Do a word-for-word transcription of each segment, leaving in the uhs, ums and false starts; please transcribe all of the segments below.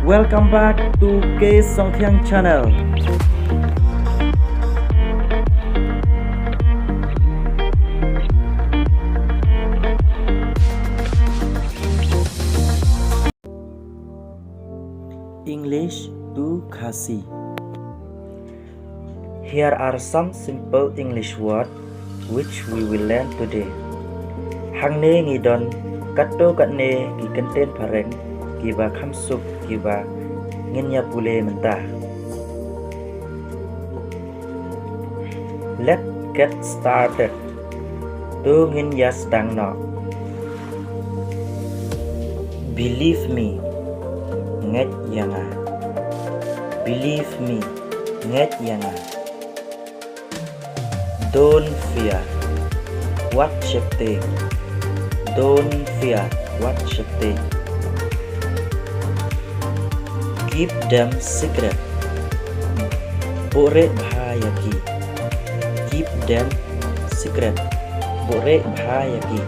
Welcome back to K Songthiang channel. English to Khasi. Here are some simple English words which we will learn today. Hangne ngi don katto katne ki kyntien phareng kiba kham suk kiba ngin ïa pule mynta. Let's get started. To ngin ïa sdang noh. Believe me, ngeit ïa nga. Believe me, ngeit ïa nga. Don't fear, wat sheptieng. Don't fear, wat sheptieng. Keep them secret. Buhrieh bha ïa ki. Keep them secret. Buhrieh bha ïa ki.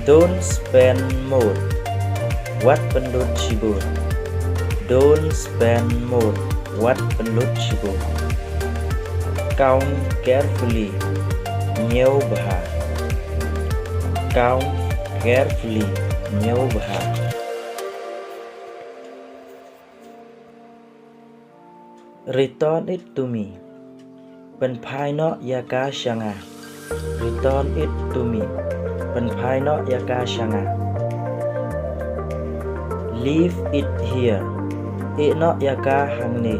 Don't spend more. Wat pynlut shibun. Don't spend more. Wat pynlut shibun. Count carefully. Ñiew bha. Count carefully. Ñiew bha. Return it to me. Pynphai noh ïa ka sha nga. Return it to me. Pynphai noh ïa ka sha nga. Leave it here. Ïeh noh ïa ka hangne.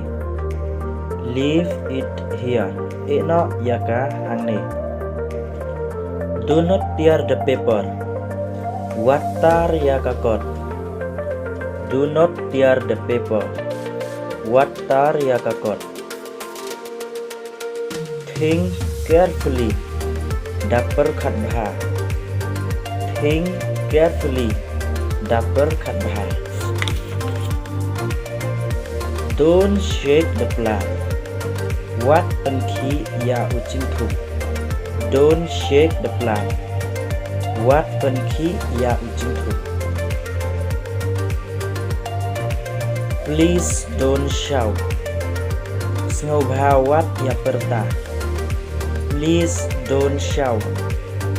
Leave it here. Ïeh noh ïa ka hangne. Do not tear the paper. Wat tar ïa ka kot. Do not tear the paper. Wat tar ïa ka kot. Think carefully. Da pyrkhat bha. Think carefully. Da pyrkhat bha. Don't shake the plant. Wat pynkhih ïa u jingthup. Don't shake the plant. Wat pynkhih ïa u jingthup. Please don't shout. Sngewbha wat ïa pyrta. Please don't shout.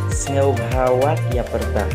Sngewbha wat ïa pyrta.